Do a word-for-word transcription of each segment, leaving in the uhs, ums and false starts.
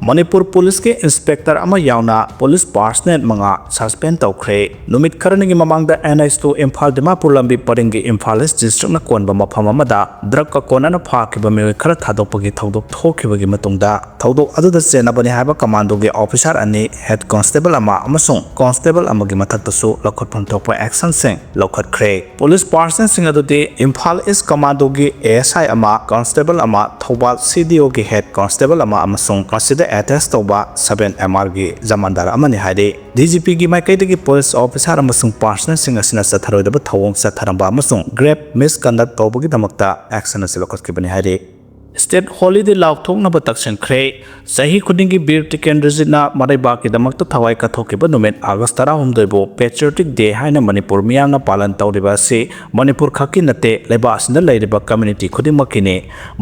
ꯃꯅꯤꯄꯨꯔ ꯄꯨꯂꯤꯁꯀꯤ ꯏꯟꯁꯄꯦꯛꯇꯔ ꯑꯃ ꯌꯥꯎꯅ ꯄꯨꯂꯤꯁ ꯄꯥꯔꯁꯅꯦꯜ ꯃꯉꯥ ꯁꯁꯄꯦꯟ ꯇꯧꯈ꯭ꯔꯦ꯫ ꯅꯨꯃꯤꯠ ꯈꯔꯅꯤꯒꯤ ꯃꯃꯥꯡꯗ N H two Imphal Dimapur ꯂꯝꯕꯤ ꯄꯔꯤꯡꯒꯤ ꯏꯝꯐꯥꯜ ꯏꯁ ꯗꯤꯁꯇ꯭ꯔꯤꯛꯅ ꯀꯣꯟꯕ ꯃꯐꯝ ꯑꯃꯗ ꯗ꯭ꯔꯒꯀ ꯀꯣꯟꯅꯅ ꯐꯥꯈꯤꯕ ꯃꯤꯑꯣꯏ ꯈꯔ ꯊꯥꯗꯣꯛꯄꯒꯤ ꯊꯧꯗꯣꯛ ꯊꯣꯛꯈꯤꯕꯒꯤ ꯃꯇꯨꯡꯗ, ꯊꯧꯗꯣꯛ ꯑꯗꯨꯗ ꯆꯦꯟꯅꯕꯅꯤ ꯍꯥꯏꯕ ꯀꯃꯥꯟꯗꯣꯒꯤ ꯑꯣꯐꯤꯁꯥꯔ ꯑꯅꯤ, ꯍꯦꯗ ꯀꯣꯟꯁꯇꯦꯕꯜ ꯑꯃ ꯑꯃꯁꯨꯡ ꯀꯣꯟꯁꯇꯦꯕꯜ ꯑꯃꯒꯤ ꯃꯊꯛꯇꯁꯨ ꯂꯧꯈꯠꯐꯝ ꯊꯣꯛꯄ ꯑꯦꯛꯁꯟꯁꯤꯡ ꯂꯧꯈꯠꯈ꯭ꯔꯦ꯫ ꯄꯨꯂꯤꯁ ꯄꯥꯔꯁꯟꯁꯤꯡ ꯑꯗꯨꯗꯤ ꯏꯝꯐꯥꯜ ꯏꯁ ꯀꯃꯥꯟꯗꯣꯒꯤ ꯑꯦ ꯑꯦꯁ ꯑꯥꯏ ꯑꯃ, ꯀꯣꯟꯁꯇꯦꯕꯜ ꯑꯃ, ꯊꯧꯕꯥꯜ ꯁꯤ ꯗꯤ ꯑꯣꯒꯤ ꯍꯦꯗ ꯀꯣꯟꯁꯇꯦꯕꯜ ꯑꯃ ꯑꯃꯁꯨꯡ ꯃꯁꯤꯗ ꯑꯦꯇꯦꯁ ꯇꯧꯕ ꯁꯕꯦꯟ ꯑꯦꯝ ꯑꯥꯔꯒꯤ ꯖꯃꯥꯟꯗꯥꯔ ꯑꯃꯅꯤ ꯍꯥꯏꯔꯤ꯫ ꯗꯤ ꯖꯤ ꯄꯤꯒꯤ ꯃꯥꯏꯀꯩꯗꯒꯤ ꯄꯨꯂꯤꯁ ꯑꯣꯐꯤꯁꯥꯔ ꯑꯃꯁꯨꯡ ꯄꯥꯔꯁꯅꯦꯜꯁꯤꯡ ꯑꯁꯤꯅ ꯆꯠꯊꯔꯣꯏꯗꯕ ꯊꯧꯑꯣꯡ ꯆꯠꯊꯔꯝꯕ ꯑꯃꯁꯨꯡ ꯒ꯭ꯔꯦꯞ ꯃꯤꯁꯀꯟꯗꯛ ꯇꯧꯕꯒꯤꯗꯃꯛꯇ ꯑꯦꯛꯁꯟ ꯑꯁꯤ ꯂꯧꯈꯠꯈꯤꯕꯅꯤ ꯍꯥꯏꯔꯤ꯫ ꯁ꯭ꯇꯦꯠ ꯍꯣꯂꯤꯗꯦ ꯂꯥꯎꯊꯣꯛꯅꯕ ꯇꯛꯁꯤꯟꯈ꯭ꯔꯦ꯫ ꯆꯍꯤ ꯈꯨꯗꯤꯡꯒꯤ ꯕꯤꯔ ꯇꯤꯀꯦꯟꯗ꯭ꯔꯖꯤꯠꯅ ꯃꯔꯩꯕꯥꯛꯀꯤꯗꯃꯛꯇ ꯊꯋꯥꯏ ꯀꯠꯊꯣꯛꯈꯤꯕ ꯅꯨꯃꯤꯠ ꯑꯥꯒꯁ ꯇꯔꯥꯍꯨꯝꯗꯣꯏꯕꯨ Patriotic Day ꯍꯥꯏꯅ ꯃꯅꯤꯄꯨꯔ ꯃꯤꯌꯥꯝꯅ ꯄꯥꯂꯟ ꯇꯧꯔꯤꯕ ꯑꯁꯤ ꯃꯅꯤꯄꯨꯔ ꯈꯛꯀꯤ ꯅꯠꯇꯦ, ꯂꯩꯕꯥꯛ ꯑꯁꯤꯗ ꯂꯩꯔꯤꯕ ꯀꯝꯌꯨꯅꯤꯇꯤ ꯈꯨꯗꯤꯡꯃꯛꯀꯤꯅꯤ꯫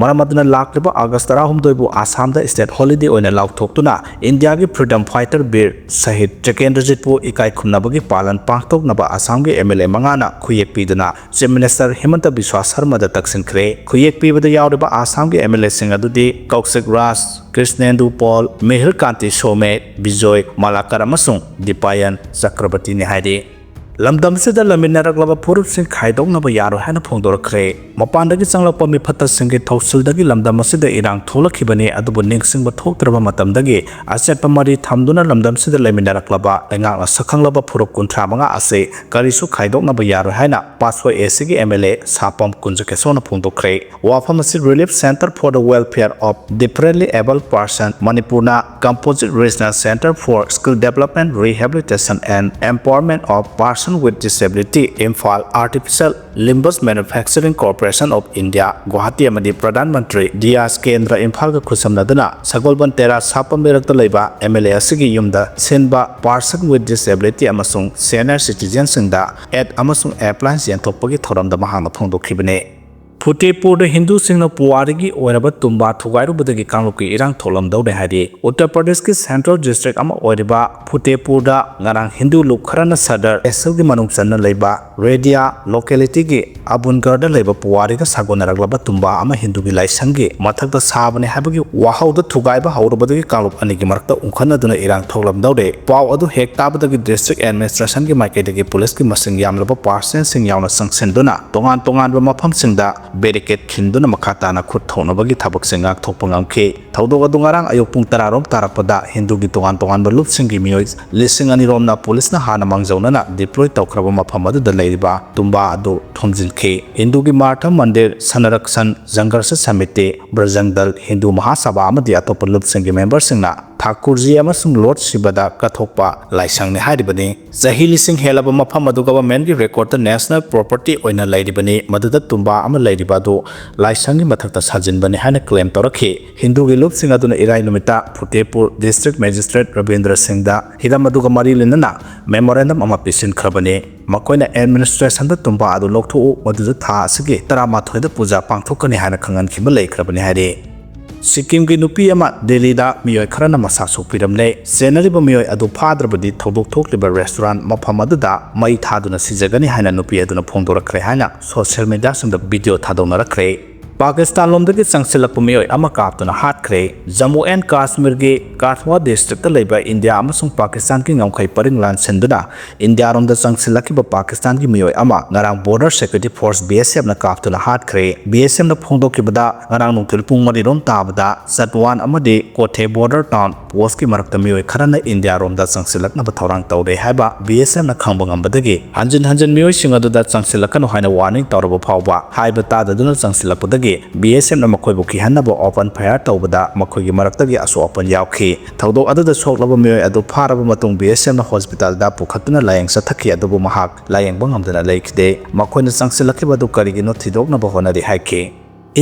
ꯃꯔꯝ ꯑꯗꯨꯅ ꯂꯥꯛꯂꯤꯕ ꯑꯥꯒꯁ ꯇꯔꯥꯍꯨꯝꯗꯣꯏꯕꯨ ꯑꯁꯥꯝꯗ ꯁ꯭ꯇꯦꯠ ꯍꯣꯂꯤꯗꯦ ꯑꯣꯏꯅ ꯂꯥꯎꯊꯣꯛꯇꯨꯅ ꯏꯟꯗꯤꯌꯥꯒꯤ ꯐ꯭ꯔꯤꯗꯝ ꯐꯥꯏꯇꯔ ꯕꯤꯔ ꯁꯍꯤꯗ ꯇꯤꯀꯦꯟꯗ꯭ꯔꯖꯤꯠꯄꯨ ꯏꯀꯥꯏ ꯈꯨꯝꯅꯕꯒꯤ ꯄꯥꯂꯟ ꯄꯥꯡꯊꯣꯛꯅꯕ ꯑꯁꯥꯝꯒꯤ ꯑꯦꯝ ꯑꯦꯜ ꯑꯦ ꯃꯉꯥꯅ ꯈꯨꯌꯦꯛ ꯄꯤꯗꯨꯅ ꯆꯤꯐ ꯃꯤꯅꯤꯁꯇꯔ ꯍꯤꯃꯟꯇ ꯕꯤꯁ꯭ꯋꯥ ꯁꯔꯃꯗ ꯇꯛꯁꯤꯟꯈ꯭ꯔꯦ꯫ ꯈꯨꯌꯦꯛ ꯄꯤꯕꯗ ꯌꯥꯎꯔꯤꯕ ꯑꯁꯥꯝꯒꯤ ꯑꯦꯝ ꯑꯦꯜ ꯑꯦꯁꯤꯡ ꯑꯗꯨꯗꯤ ꯀꯧꯁꯤꯛ ꯔꯥꯖ, ꯀ꯭ꯔꯤꯁꯅꯦꯟꯗꯨ ꯄꯣꯜ, ꯃꯤꯍꯤꯔ ꯀꯥꯟꯇꯤ ꯁꯣꯃꯦ, ꯕꯤꯖꯣꯏ ꯃꯥꯂꯥꯀꯔ ꯑꯃꯁꯨꯡ ꯗꯤꯄꯥꯌꯟ ꯆꯀ꯭ꯔꯕꯔꯇꯤꯅꯤ ꯍꯥꯏꯔꯤ꯫ ꯂꯝꯗꯝꯁꯤꯗ ꯂꯩꯃꯤꯟꯅꯔꯛꯂꯕ ꯐꯨꯔꯨꯞꯁꯤꯡ ꯈꯥꯏꯗꯣꯛꯅꯕ ꯌꯥꯔꯣꯏ ꯍꯥꯏꯅ ꯐꯣꯡꯗꯣꯔꯛꯈ꯭ꯔꯦ꯫ ꯃꯄꯥꯟꯗꯒꯤ ꯆꯪꯂꯛꯄ ꯃꯤꯐꯠꯇꯁꯤꯡꯒꯤ ꯊꯧꯁꯤꯜꯗꯒꯤ ꯂꯝꯗꯝ ꯑꯁꯤꯗ ꯏꯔꯥꯡ ꯊꯣꯛꯂꯛꯈꯤꯕꯅꯤ, ꯑꯗꯨꯕꯨ ꯅꯤꯡꯁꯤꯡꯕ ꯊꯣꯛꯇ꯭ꯔꯕ ꯃꯇꯝꯗꯒꯤ ꯑꯆꯦꯠꯄ ꯃꯔꯤ ꯊꯝꯗꯨꯅ ꯂꯝꯗꯝꯁꯤꯗ ꯂꯩꯃꯤꯟꯅꯔꯛꯂꯕ ꯂꯩꯉꯥꯛꯅ ꯁꯛꯈꯪꯂꯕ ꯐꯨꯔꯨꯞ ꯀꯨꯟꯊ꯭ꯔꯥ ꯃꯉꯥ ꯑꯁꯤ ꯀꯔꯤꯁꯨ ꯈꯥꯏꯗꯣꯛꯅꯕ ꯌꯥꯔꯣꯏ ꯍꯥꯏꯅ ꯄꯥꯠꯁꯣꯏ ꯑꯦ ꯁꯤꯒꯤ ꯑꯦꯝ ꯑꯦꯜ ꯑꯦ ꯁꯥꯄꯝ ꯀꯨꯟꯖꯀꯦꯁꯣꯔꯅ ꯐꯣꯡꯗꯣꯛꯈ꯭ꯔꯦ꯫ ꯋꯥꯐꯝ ꯑꯁꯤ Relief Centre for the Welfare of Differently Abled Person ꯃꯅꯤꯄꯨꯔꯅ Composite Regional Centre for Skill Development, Rehabilitation and Empowerment of Person with Disability, Imphal Artificial Limbs Manufacturing Corporation of India, Guwahati ꯑꯃꯗꯤ ꯄ꯭ꯔꯙꯥꯟ ꯃꯟꯇ꯭ꯔꯤ ꯗꯤꯌꯥꯁ ꯀꯦꯟꯗ꯭ꯔ ꯏꯝꯐꯥꯜꯒ ꯈꯨꯠꯁꯝꯅꯗꯨꯅ ꯁꯒꯣꯜꯕꯟ ꯇꯦꯔꯥ ꯁꯥꯄꯝ ꯂꯩꯔꯛꯇ ꯂꯩꯕ M L A ꯑꯁꯤꯒꯤ ꯌꯨꯝꯗ ꯁꯤꯟꯕ Person with Disability ꯑꯃꯁꯨꯡ Senior Citizenꯁꯤꯡꯗ ꯑꯦꯗ ꯑꯃꯁꯨꯡ appliance ꯌꯦꯟꯊꯣꯛꯄꯒꯤ ꯊꯧꯔꯝꯗ ꯃꯍꯥꯛꯅ ꯐꯣꯡꯗꯣꯛꯈꯤꯕꯅꯤ꯫ ꯐꯨꯇꯦꯄꯨꯔꯗ ꯍꯤꯟꯗꯨꯁꯤꯡꯅ ꯄꯨꯋꯥꯔꯤꯒꯤ ꯑꯣꯏꯔꯕ ꯇꯨꯝꯕꯥ ꯊꯨꯒꯥꯏꯔꯨꯕꯗꯒꯤ ꯀꯥꯡꯂꯨꯞꯀꯤ ꯏꯔꯥꯡ ꯊꯣꯛꯂꯝꯗꯧꯔꯦ ꯍꯥꯏꯔꯤ꯫ ꯎꯠꯇꯔ ꯄ꯭ꯔꯗꯦꯁꯀꯤ ꯁꯦꯟꯇ꯭ꯔꯦꯜ ꯗꯤꯁꯇ꯭ꯔꯤꯛ ꯑꯃ ꯑꯣꯏꯔꯤꯕ ꯐꯨꯇꯦꯄꯨꯔꯗ ꯉꯔꯥꯡ ꯍꯤꯟꯗꯨ ꯂꯨꯞ ꯈꯔꯅ ꯁꯗꯔ ꯇꯦꯍꯁꯤꯜꯒꯤ ꯃꯅꯨꯡ ꯆꯟꯅ ꯂꯩꯕ ꯔꯦꯗꯤꯌꯥ ꯂꯣꯀꯦꯂꯤꯇꯤꯒꯤ ꯑꯕꯨꯟꯒꯔꯗ ꯂꯩꯕ ꯄꯨꯋꯥꯔꯤꯒ ꯁꯥꯒꯣꯟꯅꯔꯛꯂꯕ ꯇꯨꯝꯕꯥ ꯑꯃ ꯍꯤꯟꯗꯨꯒꯤ ꯂꯥꯏꯁꯪꯒꯤ ꯃꯊꯛꯇ ꯁꯥꯕꯅꯤ ꯍꯥꯏꯕꯒꯤ ꯋꯥꯍꯧꯗ ꯊꯨꯒꯥꯏꯕ ꯍꯧꯔꯨꯕꯗꯒꯤ ꯀꯥꯡꯂꯨꯞ ꯑꯅꯤꯒꯤ ꯃꯔꯛꯇ ꯎꯪꯈꯠꯅꯗꯨꯅ ꯏꯔꯥꯡ ꯊꯣꯛꯂꯝꯗꯧꯔꯦ꯫ ꯄꯥꯎ ꯑꯗꯨ ꯍꯦꯛ ꯇꯥꯕꯗꯒꯤ ꯗꯤꯁꯇ꯭ꯔꯤꯛ ꯑꯦꯗꯃꯤꯅꯤꯁꯇ꯭ꯔꯦꯁꯟꯒꯤ ꯃꯥꯏꯀꯩꯗꯒꯤ ꯄꯨꯂꯤꯁꯀꯤ ꯃꯁꯤꯡ ꯌꯥꯝꯂꯕ ꯄꯥꯔꯁꯅꯦꯜꯁꯤꯡ ꯌꯥꯎꯅ ꯆꯪꯁꯤꯟꯗꯨꯅ ꯇꯣꯉꯥꯟ ꯇꯣꯉꯥꯟꯕ ꯃꯐꯝꯁꯤꯡꯗ ꯕꯦꯔꯤꯀꯦꯗ ꯈꯤꯟꯗꯨꯅ ꯃꯈꯥ ꯇꯥꯅ ꯈꯨꯠ ꯊꯣꯛꯅꯕꯒꯤ ꯊꯕꯛꯁꯤꯡ ꯉꯥꯛꯊꯣꯛꯄ ꯉꯝꯈꯤ꯫ ꯊꯧꯗꯣꯛ ꯑꯗꯨ ꯉꯔꯥꯡ ꯑꯌꯨꯛ ꯄꯨꯡ ꯇꯔꯥ ꯔꯣꯝ ꯇꯥꯔꯛꯄꯗ ꯍꯤꯟꯗꯨꯒꯤ ꯇꯣꯉꯥꯟ ꯇꯣꯉꯥꯟꯕ ꯂꯨꯞꯁꯤꯡꯒꯤ ꯃꯤꯑꯣꯏ ꯂꯤꯁꯤꯡ ꯑꯅꯤ ꯔꯣꯝꯅ ꯄꯨꯂꯤꯁꯅ ꯍꯥꯟꯅ ꯃꯥꯡꯖꯧꯅꯅ ꯗꯤꯄ꯭ꯂꯣꯏ ꯇꯧꯈ꯭ꯔꯕ ꯃꯐꯝ ꯑꯗꯨꯗ ꯂꯩꯔꯤꯕ ꯇꯨꯝꯕꯥ ꯑꯗꯨ ꯊꯣꯝꯖꯤꯟꯈꯤ꯫ ꯍꯤꯟꯗꯨꯒꯤ ꯃꯥꯔꯊ ꯃꯟꯗꯤꯔ, ꯁꯅꯔꯛꯁꯟ, ꯖꯪꯒꯔꯁ ꯁꯃꯤꯇꯤ, ꯕ꯭ꯔꯖꯪ ꯗꯜ, ꯍꯤꯟꯗꯨ ꯃꯍꯥꯁꯚꯥ ꯑꯃꯗꯤ ꯑꯇꯣꯞꯄ ꯂꯨꯞꯁꯤꯡꯒꯤ ꯃꯦꯝꯕꯔꯁꯤꯡꯅ ꯊꯥꯀꯨꯔꯖꯤ ꯑꯃꯁꯨꯡ ꯂꯣꯔꯗ ꯁꯤꯕꯗ ꯀꯠꯊꯣꯛꯄ ꯂꯥꯏꯁꯪꯅꯤ ꯍꯥꯏꯔꯤꯕꯅꯤ꯫ ꯆꯍꯤ ꯂꯤꯁꯤꯡ ꯍꯦꯜꯂꯕ ꯃꯐꯝ ꯑꯗꯨ ꯒꯚꯔꯟꯃꯦꯟꯠꯀꯤ ꯔꯦꯀꯣꯔꯗꯇ ꯅꯦꯁꯅꯦꯜ ꯄ꯭ꯔꯣꯄꯔꯇꯤ ꯑꯣꯏꯅ ꯂꯩꯔꯤꯕꯅꯤ꯫ ꯃꯗꯨꯗ ꯇꯨꯝꯕꯥ ꯑꯃ ꯂꯩꯔꯤꯕ ꯑꯗꯨ ꯂꯥꯏꯁꯪꯒꯤ ꯃꯊꯛꯇ ꯁꯥꯖꯤꯟꯕꯅꯤ ꯍꯥꯏꯅ ꯀ꯭ꯂꯦꯝ ꯇꯧꯔꯛꯈꯤ꯫ ꯍꯤꯟꯗꯨꯒꯤ ꯂꯨꯞꯁꯤꯡ ꯑꯗꯨꯅ ꯏꯔꯥꯏ ꯅꯨꯃꯤꯠꯇ ꯐꯨꯇꯦꯄꯨꯔ ꯗꯤꯁꯇ꯭ꯔꯤꯛ ꯃꯦꯖꯤꯁꯇ꯭ꯔꯦꯠ ꯔꯕꯤꯟꯗ꯭ꯔ ꯁꯤꯡꯗ ꯍꯤꯔꯝ ꯑꯗꯨꯒ ꯃꯔꯤ ꯂꯩꯅꯅ ꯃꯦꯃꯣꯔꯦꯟꯗꯝ ꯑꯃ ꯄꯤꯁꯤꯟꯈ꯭ꯔꯕꯅꯤ꯫ ꯃꯈꯣꯏꯅ ꯑꯦꯗꯃꯤꯅꯤꯁꯇ꯭ꯔꯦꯁꯟꯗ ꯇꯨꯝꯕꯥ ꯑꯗꯨ ꯂꯧꯊꯣꯛꯎ, ꯃꯗꯨꯗ ꯊꯥ ꯑꯁꯤꯒꯤ ꯇꯔꯥꯃꯥꯊꯣꯏꯗ ꯄꯨꯖꯥ ꯄꯥꯡꯊꯣꯛꯀꯅꯤ ꯍꯥꯏꯅ ꯈꯪꯍꯟꯈꯤꯕ ꯂꯩꯈ꯭ꯔꯕꯅꯤ ꯍꯥꯏꯔꯤ꯫ ꯁꯤꯛꯀꯤꯝꯒꯤ ꯅꯨꯄꯤ ꯑꯃ ꯗꯦꯜꯂꯤꯗ ꯃꯤꯑꯣꯏ ꯈꯔꯅ ꯃꯁꯥ ꯁꯣꯛꯄꯤꯔꯝꯂꯦ꯫ ꯆꯦꯟꯅꯔꯤꯕ ꯃꯤꯑꯣꯏ ꯑꯗꯨ ꯐꯥꯗ꯭ꯔꯕꯗꯤ ꯊꯧꯗꯣꯛ ꯊꯣꯛꯂꯤꯕ ꯔꯦꯁꯇꯨꯔꯥꯟ ꯃꯐꯝ ꯑꯗꯨꯗ ꯃꯩ ꯊꯥꯗꯨꯅ ꯁꯤꯖꯒꯅꯤ ꯍꯥꯏꯅ ꯅꯨꯄꯤ ꯑꯗꯨꯅ ꯐꯣꯡꯗꯣꯔꯛꯈ꯭ꯔꯦ ꯍꯥꯏꯅ ꯁꯣꯁꯤꯌꯦꯜ ꯃꯤꯗꯤꯌꯥꯁꯤꯡꯗ ꯚꯤꯗꯤꯑꯣ ꯊꯥꯗꯣꯛꯅꯔꯛꯈ꯭ꯔꯦ꯫ ꯄꯥꯀꯤꯁꯇꯥꯟ ꯂꯣꯝꯗꯒꯤ ꯆꯪꯁꯤꯜꯂꯛꯄ ꯃꯤꯑꯣꯏ ꯑꯃ ꯀꯥꯞꯇꯨꯅ ꯍꯥꯠꯈ꯭ꯔꯦ꯫ ꯖꯝꯃꯨ ꯑꯦꯟ ꯀꯥꯁꯃꯤꯔꯒꯤ ꯀꯥꯊꯋꯥ ꯗꯤꯁꯇ꯭ꯔꯤꯛꯇ ꯂꯩꯕ ꯏꯟꯗꯤꯌꯥ ꯑꯃꯁꯨꯡ ꯄꯥꯀꯤꯁꯇꯥꯟꯒꯤ ꯉꯝꯈꯩ ꯄꯔꯤꯡ ꯂꯥꯟꯁꯤꯟꯗꯨꯅ ꯏꯟꯗꯤꯌꯥꯔꯣꯝꯗ ꯆꯪꯁꯤꯜꯂꯛꯈꯤꯕ ꯄꯥꯀꯤꯁꯇꯥꯟꯒꯤ ꯃꯤꯑꯣꯏ ꯑꯃ ꯉꯔꯥꯡ ꯕꯣꯔꯗꯔ ꯁꯦꯀ꯭ꯌꯨꯔꯤꯇꯤ ꯐꯣꯔꯁ, ꯕꯤ ꯑꯦꯁ ꯑꯦꯐꯅ ꯀꯥꯞꯇꯨꯅ ꯍꯥꯠꯈ꯭ꯔꯦ꯫ ꯕꯤ ꯑꯦꯁ ꯑꯦꯐꯅ ꯐꯣꯡꯗꯣꯛꯈꯤꯕꯗ, ꯉꯔꯥꯡ ꯅꯨꯡꯊꯤꯜ ꯄꯨꯡ ꯃꯔꯤ ꯔꯣꯝ ꯇꯥꯕꯗ ꯆꯠꯋꯥꯟ ꯑꯃꯗꯤ ꯀꯣꯊꯦ ꯕꯣꯔꯗꯔ ꯇꯥꯎꯟ ꯄꯣꯁꯀꯤ ꯃꯔꯛꯇ ꯃꯤꯑꯣꯏ ꯈꯔꯅ ꯏꯟꯗꯤꯌꯥꯔꯣꯝꯗ ꯆꯪꯁꯤꯜꯂꯛꯅꯕ ꯊꯧꯔꯥꯡ ꯇꯧꯔꯦ ꯍꯥꯏꯕ ꯕꯤ ꯑꯦꯁ ꯑꯦꯐꯅ ꯈꯪꯕ ꯉꯝꯕꯗꯒꯤ ꯍꯟꯖꯤꯟ ꯍꯟꯖꯤꯟ ꯃꯤꯑꯣꯏꯁꯤꯡ ꯑꯗꯨꯗ ꯆꯪꯁꯤꯜꯂꯛꯀꯅꯨ ꯍꯥꯏꯅ ꯋꯥꯔꯅꯤꯡ ꯇꯧꯔꯕ ꯐꯥꯎꯕ ꯍꯥꯏꯕ ꯇꯥꯗꯗꯨꯅ ꯆꯪꯁꯤꯜꯂꯛꯄꯗꯒꯤ ꯕꯤ ꯑꯦꯁ ꯑꯦꯐꯅ ꯃꯈꯣꯏꯕꯨ ꯀꯤꯍꯟꯅꯕ ꯑꯣꯄꯟ ꯐꯥꯌꯔ ꯇꯧꯕꯗ ꯃꯈꯣꯏꯒꯤ ꯃꯔꯛꯇꯒꯤ ꯑꯁꯣꯛ ꯑꯄꯟ ꯌꯥꯎꯈꯤ꯫ ꯊꯧꯗꯣꯛ ꯑꯗꯨꯗ ꯁꯣꯛꯂꯕ ꯃꯤꯑꯣꯏ ꯑꯗꯨ ꯐꯥꯔꯕ ꯃꯇꯨꯡ ꯕꯤ ꯑꯦꯁ ꯑꯦꯐꯅ ꯍꯣꯁꯄꯤꯇꯥꯜꯗ ꯄꯨꯈꯠꯇꯨꯅ ꯂꯥꯌꯦꯡ ꯆꯠꯊꯈꯤ, ꯑꯗꯨꯕꯨ ꯃꯍꯥꯛ ꯂꯥꯌꯦꯡꯕ ꯉꯝꯗꯅ ꯂꯩꯈꯤꯗꯦ꯫ ꯃꯈꯣꯏꯅ ꯆꯪꯁꯤꯜꯂꯛꯈꯤꯕ ꯑꯗꯨ ꯀꯔꯤꯒꯤꯅꯣ ꯊꯤꯗꯣꯛꯅꯕ ꯍꯣꯠꯅꯔꯤ ꯍꯥꯏꯈꯤ꯫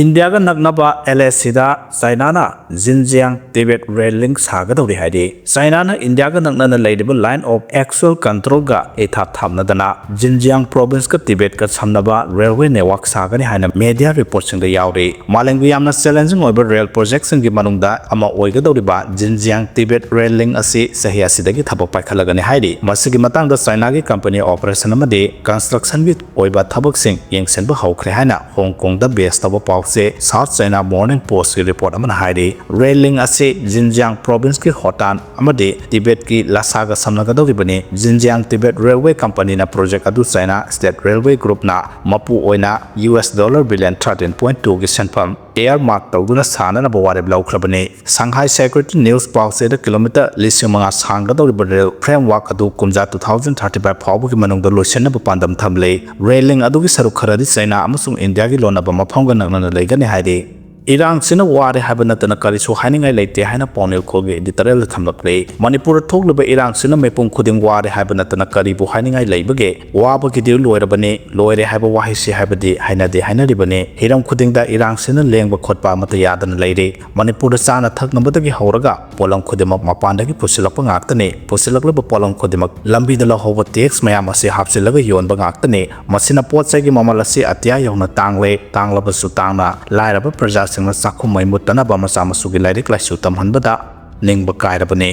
ꯏꯟꯗꯤꯌꯥꯒ ꯅꯛꯅꯕ ꯑꯦꯜ ꯑꯦ ꯁꯤꯗ ꯆꯥꯏꯅꯥꯅ ꯖꯤꯟꯖꯤꯌꯥꯡ ꯇꯤꯕꯦꯠ ꯔꯦꯜ ꯂꯤꯡ ꯁꯥꯒꯗꯧꯔꯤ ꯍꯥꯏꯔꯤ꯫ ꯆꯥꯏꯅꯥꯅ ꯏꯟꯗꯤꯌꯥꯒ ꯅꯛꯅꯅ ꯂꯩꯔꯤꯕ line of actual controlꯒ ꯏꯊꯥ ꯊꯥꯞꯅꯗꯅ ꯖꯤꯟꯖꯤꯌꯥꯡ provinceꯀ ꯇꯤꯕꯦꯠꯀ ꯁꯝꯅꯕ railway network ꯁꯥꯒꯅꯤ ꯍꯥꯏꯅ media reportꯁꯤꯡꯗ ꯌꯥꯎꯔꯤ꯫ ꯃꯥꯂꯦꯝꯒꯤ ꯌꯥꯝꯅ challenging ꯑꯣꯏꯕ rail projectꯁꯤꯡꯒꯤ ꯃꯅꯨꯡꯗ ꯑꯃ ꯑꯣꯏꯒꯗꯧꯔꯤꯕ ꯖꯤꯟꯖꯤꯌꯥꯡ ꯇꯤꯕꯦꯠ ꯔꯦꯜ ꯂꯤꯡ ꯑꯁꯤ ꯆꯍꯤ ꯑꯁꯤꯗꯒꯤ ꯊꯕꯛ ꯄꯥꯏꯈꯠꯂꯒꯅꯤ ꯍꯥꯏꯔꯤ꯫ ꯃꯁꯤꯒꯤ ꯃꯇꯥꯡꯗ ꯆꯥꯏꯅꯥꯒꯤ company operation ꯑꯃꯗꯤ constructionꯒꯤ ꯑꯣꯏꯕ ꯊꯕꯛꯁꯤꯡ ꯌꯦꯡꯁꯤꯟꯕ ꯍꯧꯈ꯭ꯔꯦ ꯍꯥꯏꯅ ꯍꯣꯡ ꯀꯣꯡꯗ base ꯇꯧꯕ ꯄꯥꯎꯆꯦ South China Morning Postꯀꯤ report ꯑꯃꯅ ꯍꯥꯏꯔꯤ꯫ ꯔꯦꯜ ꯂꯤꯡ ꯑꯁꯤ ꯖꯤꯟꯖꯤꯌꯥꯡ provinceꯀꯤ ꯍꯣꯇꯥꯟ ꯑꯃꯗꯤ ꯇꯤꯕꯦꯠꯀꯤ ꯂꯁꯥꯒ ꯁꯝꯅꯒꯗꯧꯔꯤꯕꯅꯤ꯫ ꯖꯤꯟꯖꯤꯌꯥꯡ ꯇꯤꯕꯦꯠ railway companyꯅ project ꯑꯗꯨ China State Railway Groupꯅ ꯃꯄꯨ ꯑꯣꯏꯅ U S dollar billion thirteen point twoꯒꯤ ꯁꯦꯟꯐꯝ earmark ꯇꯧꯗꯨꯅ ꯁꯥꯅꯅꯕ ꯋꯥꯔꯦꯞ ꯂꯧꯈ꯭ꯔꯕꯅꯤ꯫ Shanghai Security News ꯄꯥꯎꯆꯦꯗ kilometre ꯂꯤꯁꯤꯡ ꯃꯉꯥ ꯁꯥꯡꯒꯗꯧꯔꯤꯕ rail framework ꯑꯗꯨ ꯀꯨꯝꯖꯥ two thousand thirty five ꯐꯥꯎꯕꯒꯤ ꯃꯅꯨꯡꯗ ꯂꯣꯏꯁꯤꯟꯅꯕ ꯄꯥꯟꯗꯝ ꯊꯝꯂꯤ꯫ ꯔꯦꯜ ꯂꯤꯡ ꯑꯗꯨꯒꯤ ꯁꯔꯨꯛ ꯈꯔꯗꯤ ꯆꯩꯅꯥ ꯑꯃꯁꯨꯡ ꯏꯟꯗꯤꯌꯥꯒꯤ ꯂꯣꯟꯅꯕ ꯃꯐꯝꯒ ꯅꯛꯅꯅ ꯂꯩꯒꯅꯤ ꯍꯥꯏꯔꯤ꯫ ꯏꯔꯥꯡꯁꯤꯅ ꯋꯥꯔꯦ ꯍꯥꯏꯕ ꯅꯠꯇꯅ ꯀꯔꯤꯁꯨ ꯍꯥꯏꯅꯤꯡꯉꯥꯏ ꯂꯩꯇꯦ ꯍꯥꯏꯅ ꯄꯥꯎꯅꯦꯜ ꯈꯣꯜꯒꯤ editorialꯗ ꯊꯝꯂꯛꯂꯤ꯫ ꯃꯅꯤꯄꯨꯔꯗ ꯊꯣꯛꯂꯤꯕ ꯏꯔꯥꯡꯁꯤꯅ ꯃꯤꯄꯨꯝ ꯈꯨꯗꯤꯡ ꯋꯥꯔꯦ ꯍꯥꯏꯕ ꯅꯠꯇꯅ ꯀꯔꯤꯕꯨ ꯍꯥꯏꯅꯤꯡꯉꯥꯏ ꯂꯩꯕꯒꯦ? ꯋꯥꯕꯒꯤꯗꯤ ꯂꯣꯏꯔꯕꯅꯤ꯫ ꯂꯣꯏꯔꯦ ꯍꯥꯏꯕ ꯋꯥꯍꯩꯁꯤ ꯍꯥꯏꯕꯗꯤ ꯍꯩꯅꯗꯦ ꯍꯥꯏꯅꯔꯤꯕꯅꯤ꯫ ꯍꯤꯔꯝ ꯈꯨꯗꯤꯡꯗ ꯏꯔꯥꯡꯁꯤꯅ ꯂꯦꯡꯕ ꯈꯣꯠꯄ ꯑꯃꯠꯇ ꯌꯥꯗꯅ ꯂꯩꯔꯤ꯫ ꯃꯅꯤꯄꯨꯔꯗ ꯆꯥꯅ ꯊꯛꯅꯕꯗꯒꯤ ꯍꯧꯔꯒ ꯄꯣꯠꯂꯝ ꯈꯨꯗꯤꯡꯃꯛ ꯃꯄꯥꯟꯗꯒꯤ ꯄꯨꯁꯤꯜꯂꯛꯄ ꯉꯥꯛꯇꯅꯤ꯫ ꯄꯨꯁꯤꯜꯂꯛꯂꯤꯕ ꯄꯣꯠꯂꯝ ꯈꯨꯗꯤꯡꯃꯛ ꯂꯝꯕꯤꯗ ꯂꯧꯍꯧꯕ tax ꯃꯌꯥꯝ ꯑꯁꯤ ꯍꯥꯞꯆꯤꯜꯂꯒ ꯌꯣꯟꯕ ꯉꯥꯛꯇꯅꯤ꯫ ꯃꯁꯤꯅ ꯄꯣꯠ ꯆꯩꯒꯤ ꯃꯃꯜ ꯑꯁꯤ ꯑꯇꯤꯌꯥ ꯌꯧꯅ ꯇꯥꯡꯂꯦ꯫ ꯇꯥꯡꯂꯕꯁꯨ ꯇꯥꯡꯅ ꯂꯥꯏꯔꯕ ꯄ꯭ꯔꯖꯥꯁꯤꯡꯅ ꯆꯥꯛꯈꯨꯝ ꯃꯩ ꯃꯨꯠꯇꯅꯕ ꯃꯆꯥ ꯃꯁꯨꯒꯤ ꯂꯥꯏꯔꯤꯛ ꯂꯥꯏꯁꯨ ꯇꯝꯍꯟꯕꯗ ꯅꯤꯡꯕ ꯀꯥꯏꯔꯕꯅꯤ꯫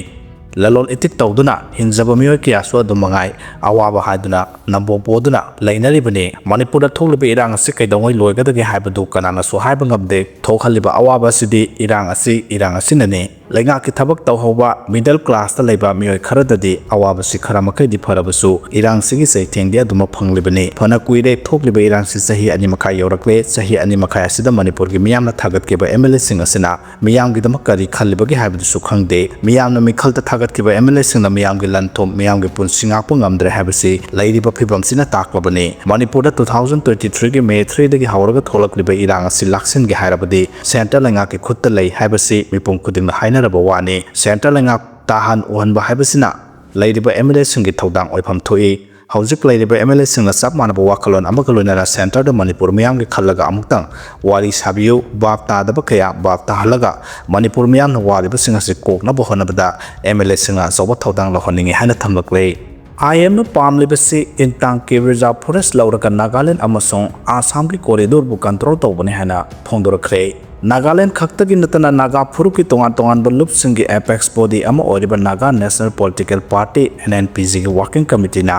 ꯂꯂꯣꯟ ꯏꯇꯤꯛ ꯇꯧꯗꯨꯅ ꯍꯤꯡꯖꯕ ꯃꯤꯑꯣꯏ ꯀꯌꯥꯁꯨ ꯑꯗꯨꯝ ꯃꯉꯥꯏ ꯑꯋꯥꯕ ꯍꯥꯏꯗꯨꯅ ꯅꯝꯕꯣ ꯄꯣꯗꯨꯅ ꯂꯩꯅꯔꯤꯕꯅꯤ꯫ ꯃꯅꯤꯄꯨꯔꯗ ꯊꯣꯛꯂꯤꯕ ꯏꯔꯥꯡ ꯑꯁꯤ ꯀꯩꯗꯧꯉꯩ ꯂꯣꯏꯒꯗꯒꯦ ꯍꯥꯏꯕꯗꯨ ꯀꯅꯥꯅꯁꯨ ꯍꯥꯏꯕ ꯉꯝꯗꯦ꯫ ꯊꯣꯛꯍꯜꯂꯤꯕ ꯑꯋꯥꯕ ꯑꯁꯤꯗꯤ ꯏꯔꯥꯡ ꯑꯁꯤ, ꯏꯔꯥꯡ ꯑꯁꯤꯅꯅꯤ꯫ ꯂꯩꯉꯥꯛꯀꯤ ꯊꯕꯛ ꯇꯧꯍꯧꯕ middle classꯇ ꯂꯩꯕ ꯃꯤꯑꯣꯏ ꯈꯔꯗꯗꯤ ꯑꯋꯥꯕꯁꯤ ꯈꯔ ꯃꯈꯩꯗꯤ ꯐꯔꯕꯁꯨ ꯏꯔꯥꯡꯁꯤꯒꯤ ꯆꯩꯊꯦꯡꯗꯤ ꯑꯗꯨꯃꯛ ꯐꯪꯂꯤꯕꯅꯤ꯫ ꯐꯅ ꯀꯨꯏꯔꯦ ꯊꯣꯛꯂꯤꯕ ꯏꯔꯥꯡꯁꯤ ꯆꯍꯤ ꯑꯅꯤ ꯃꯈꯥꯏ ꯌꯧꯔꯛꯂꯦ꯫ ꯆꯍꯤ ꯑꯅꯤ ꯃꯈꯥꯏ ꯑꯁꯤꯗ ꯃꯅꯤꯄꯨꯔꯒꯤ ꯃꯤꯌꯥꯝꯅ ꯊꯥꯒꯠꯈꯤꯕ MLAꯁꯤꯡ ꯑꯁꯤꯅ ꯃꯤꯌꯥꯝꯒꯤꯗꯃꯛ ꯀꯔꯤ ꯈꯜꯂꯤꯕꯒꯤ ꯍꯥꯏꯕꯗꯨꯁꯨ ꯈꯪꯗꯦ꯫ ꯃꯤꯌꯥꯝꯅ ꯃꯤꯈꯜꯗ ꯊꯥꯒꯠꯈꯤꯕ MLAꯁꯤꯡꯅ ꯃꯤꯌꯥꯝꯒꯤ ꯂꯟ ꯊꯨꯝ, ꯃꯤꯌꯥꯝꯒꯤ ꯄꯨꯟꯁꯤ ꯉꯥꯛꯄ ꯉꯝꯗ꯭ꯔꯦ ꯍꯥꯏꯕꯁꯤ ꯂꯩꯔꯤꯕ ꯐꯤꯕꯝꯁꯤꯅ ꯇꯥꯛꯂꯕꯅꯤ꯫ ꯃꯅꯤꯄꯨꯔꯗ two thousand twenty threeꯒꯤ May threeꯗꯒꯤ ꯍꯧꯔꯒ ꯊꯣꯛꯂꯛꯂꯤꯕ ꯏꯔꯥꯡ ꯑꯁꯤ ꯂꯥꯛꯁꯤꯟꯒꯦ ꯍꯥꯏꯔꯕꯗꯤ centre ꯂꯩꯉꯥꯛꯀꯤ ꯈꯨꯠꯇ ꯂꯩ ꯍꯥꯏꯕꯁꯤ ꯃꯤꯄꯨꯝ ꯈꯨꯗꯤꯡꯅ ꯍꯥꯏꯅꯔꯕ ꯋꯥꯅꯤ꯫ Centre ꯂꯩꯉꯥꯛ ꯇꯥꯍꯟ ꯎꯍꯟꯕ ꯍꯥꯏꯕꯁꯤꯅ ꯂꯩꯔꯤꯕ MLAꯁꯤꯡꯒꯤ ꯊꯧꯗꯥꯡ ꯑꯣꯏꯐꯝ ꯊꯣꯛꯏ꯫ ꯍꯧꯖꯤꯛ ꯂꯩꯔꯤꯕ ꯑꯦꯝ ꯑꯦꯜ ꯑꯦꯁꯤꯡꯅ ꯆꯞ ꯃꯥꯟꯅꯕ ꯋꯥꯈꯜꯂꯣꯟ ꯑꯃꯒ ꯂꯣꯏꯅꯅ ꯁꯦꯟꯇꯔꯗ ꯃꯅꯤꯄꯨꯔ ꯃꯤꯌꯥꯝꯒꯤ ꯈꯜꯂꯒ ꯑꯃꯨꯛꯇꯪ ꯋꯥꯔꯤ ꯁꯥꯕꯤꯌꯨ, ꯚꯥꯞ ꯇꯥꯗꯕ ꯀꯌꯥ ꯚꯥꯞ ꯇꯥꯍꯜꯂꯒ ꯃꯅꯤꯄꯨꯔ ꯃꯤꯌꯥꯝꯅ ꯋꯥꯔꯤꯕꯁꯤꯡ ꯑꯁꯤ ꯀꯣꯛꯅꯕ ꯍꯣꯠꯅꯕꯗ ꯑꯦꯝ ꯑꯦꯜ ꯑꯦꯁꯤꯡꯅ ꯑꯆꯧꯕ ꯊꯧꯗꯥꯡ ꯂꯧꯍꯟꯅꯤꯡꯏ ꯍꯥꯏꯅ ꯊꯝꯂꯛꯂꯦ꯫ ꯑꯥꯏ ꯑꯦꯝꯅ ꯄꯥꯝꯂꯤꯕꯁꯤ ꯏꯟꯇꯥꯡꯒꯤ ꯔꯤꯖꯥꯔꯚ ꯐꯣꯔꯦꯁ ꯂꯧꯔꯒ ꯅꯥꯒꯥꯂꯦꯟ ꯑꯃꯁꯨꯡ ꯑꯁꯥꯝꯒꯤ ꯀꯣꯔꯤꯗꯣꯔꯕꯨ ꯀꯟꯇ꯭ꯔꯣꯜ ꯇꯧꯕꯅꯤ ꯍꯥꯏꯅ ꯐꯣꯡꯗꯣꯔꯛꯈ꯭ꯔꯦ꯫ ꯅꯥꯒꯥꯂꯦꯟ ꯈꯛꯇꯒꯤ ꯅꯠꯇꯅ ꯅꯥꯒꯥ ꯐꯨꯔꯨꯞꯀꯤ ꯇꯣꯉꯥꯟ ꯇꯣꯉꯥꯟꯕ ꯂꯨꯞꯁꯤꯡꯒꯤ ꯑꯦꯄꯦꯛꯁ ꯕꯣꯗꯤ ꯑꯃ ꯑꯣꯏꯔꯤꯕ Naga national political party, N N ꯄꯤ ꯖꯤꯒꯤ ꯋꯥꯔꯀꯤꯡ ꯀꯃꯤꯇꯤꯅ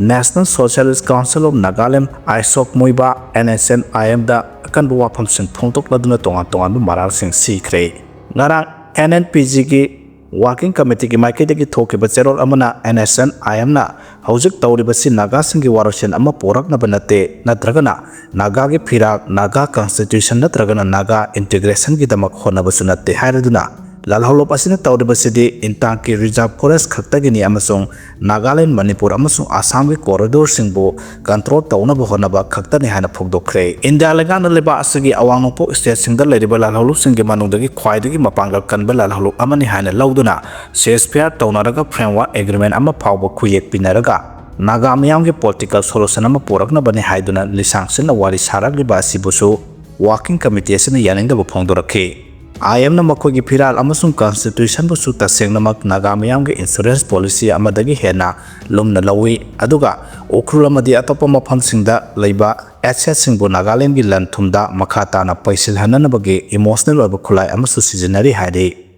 National Socialist Council of Nagaland, Isak Muivah, N S N I ꯑꯦꯝꯗ ꯑꯀꯟꯕ ꯋꯥꯐꯝꯁꯤꯡ ꯐꯣꯡꯗꯣꯛꯂꯗꯨꯅ ꯇꯣꯉꯥꯟ ꯇꯣꯉꯥꯟꯕ ꯃꯔꯥꯜꯁꯤꯡ ꯁꯤꯈ꯭ꯔꯦ꯫ ꯉꯔꯥꯡ ꯑꯦꯟ ꯑꯦꯟ ꯄꯤ ꯖꯤꯒꯤ ꯋꯥꯔꯀꯤꯡ ꯀꯃꯤꯇꯤꯒꯤ ꯃꯥꯏꯀꯩꯗꯒꯤ ꯊꯣꯛꯈꯤꯕ ꯆꯦꯔꯣꯜ ꯑꯃꯅ ꯑꯦꯟ ꯑꯦꯁ ꯑꯦꯟ ꯑꯥꯏ ꯑꯦꯝꯅ ꯍꯧꯖꯤꯛ ꯇꯧꯔꯤꯕꯁꯤ ꯅꯥꯒꯥꯁꯤꯡꯒꯤ ꯋꯥꯔꯣꯏꯁꯤꯟ ꯑꯃ ꯄꯣꯔꯛꯅꯕ ꯅꯠꯇꯦ, ꯅꯠꯇ꯭ꯔꯒꯅ ꯅꯥꯒꯥꯒꯤ ꯐꯤꯔꯥꯜ, ꯅꯥꯒꯥ ꯀꯟꯁꯇꯤꯇ꯭ꯌꯨꯁꯟ ꯅꯠꯇ꯭ꯔꯒꯅ ꯅꯥꯒꯥ ꯏꯟꯇꯤꯒ꯭ꯔꯦꯁꯟꯒꯤꯗꯃꯛ ꯍꯣꯠꯅꯕꯁꯨ ꯅꯠꯇꯦ ꯍꯥꯏꯔꯗꯨꯅ, ꯂꯥꯜꯍꯧꯂꯨꯞ ꯑꯁꯤꯅ ꯇꯧꯔꯤꯕꯁꯤꯗꯤ ꯏꯟꯇꯥꯡꯒꯤ ꯔꯤꯖꯥꯔꯚ ꯐꯣꯔꯦꯁ ꯈꯛꯇꯒꯤꯅꯤ ꯑꯃꯁꯨꯡ ꯅꯥꯒꯥꯂꯦꯟ, ꯃꯅꯤꯄꯨꯔ ꯑꯃꯁꯨꯡ ꯑꯁꯥꯝꯒꯤ ꯀꯣꯔꯤꯗꯣꯔꯁꯤꯡꯕꯨ ꯀꯟꯇ꯭ꯔꯣꯜ ꯇꯧꯅꯕ ꯍꯣꯠꯅꯕ ꯈꯛꯇꯅꯤ ꯍꯥꯏꯅ ꯐꯣꯡꯗꯣꯛꯈ꯭ꯔꯦ꯫ ꯏꯟꯗꯤꯌꯥ ꯂꯩꯉꯥꯛꯅ ꯂꯩꯕꯥꯛ ꯑꯁꯤꯒꯤ ꯑꯋꯥꯡ ꯅꯣꯡꯄꯣꯛ ꯁ꯭ꯇꯦꯠꯁꯤꯡꯗ ꯂꯩꯔꯤꯕ ꯂꯥꯜꯍꯧꯂꯨꯞꯁꯤꯡꯒꯤ ꯃꯅꯨꯡꯗꯒꯤ ꯈ꯭ꯋꯥꯏꯗꯒꯤ ꯃꯄꯥꯡꯒꯜ ꯀꯟꯕ ꯂꯥꯜꯍꯧꯂꯨꯞ ꯑꯃꯅꯤ ꯍꯥꯏꯅ ꯂꯧꯗꯨꯅ ꯁꯦꯁ ꯐꯤꯌꯥꯔ ꯇꯧꯅꯔꯒ ꯐ꯭ꯔꯦꯝꯋꯥꯔꯛ ꯑꯦꯒ꯭ꯔꯤꯃꯦꯟ ꯑꯃ ꯐꯥꯎꯕ ꯈꯨꯌꯦꯛ ꯄꯤꯅꯔꯒ ꯅꯥꯒꯥ ꯃꯤꯌꯥꯝꯒꯤ ꯄꯣꯂꯤꯇꯤꯀꯦꯜ ꯁꯣꯂꯨꯁꯟ ꯑꯃ ꯄꯨꯔꯛꯅꯕꯅꯤ ꯍꯥꯏꯗꯨꯅ ꯂꯤꯁꯥꯡ ꯁꯤꯠꯅ ꯋꯥꯔꯤ ꯁꯥꯔꯛꯂꯤꯕ ꯑꯁꯤꯕꯨꯁꯨ ꯋꯥꯔꯀꯤꯡ ꯀꯃꯤꯇꯤ ꯑꯁꯤꯅ ꯌꯥꯅꯤꯡꯗꯕ ꯐꯣꯡꯗꯣꯔꯛꯈꯤ꯫ ꯑꯥꯏ ꯑꯦꯝꯅ ꯃꯈꯣꯏꯒꯤ ꯐꯤꯔꯥꯜ ꯑꯃꯁꯨꯡ ꯀꯟꯁꯇꯤꯇ꯭ꯌꯨꯁꯟꯕꯨꯁꯨ ꯇꯁꯦꯡꯅꯃꯛ ꯅꯥꯒꯥ ꯃꯤꯌꯥꯝꯒꯤ ꯏꯟꯁꯨꯔꯦꯟꯁ ꯄꯣꯂꯤꯁꯤ ꯑꯃꯗꯒꯤ ꯍꯦꯟꯅ ꯂꯨꯝꯅ ꯂꯧꯏ, ꯑꯗꯨꯒ ꯎꯈ꯭ꯔꯨꯜ ꯑꯃꯗꯤ ꯑꯇꯣꯞꯄ ꯃꯐꯝꯁꯤꯡꯗ ꯂꯩꯕ ꯑꯦꯁꯦꯠꯁꯤꯡꯕꯨ ꯅꯥꯒꯥꯂꯦꯟꯒꯤ ꯂꯟ ꯊꯨꯝꯗ ꯃꯈꯥ ꯇꯥꯅ ꯄꯩꯁꯤꯜꯍꯟꯅꯅꯕꯒꯤ ꯏꯃꯣꯁꯅꯦꯜ ꯑꯣꯏꯕ ꯈꯨꯠꯂꯥꯏ ꯑꯃꯁꯨ ꯁꯤꯖꯤꯟꯅꯔꯤ ꯍꯥꯏꯔꯤ꯫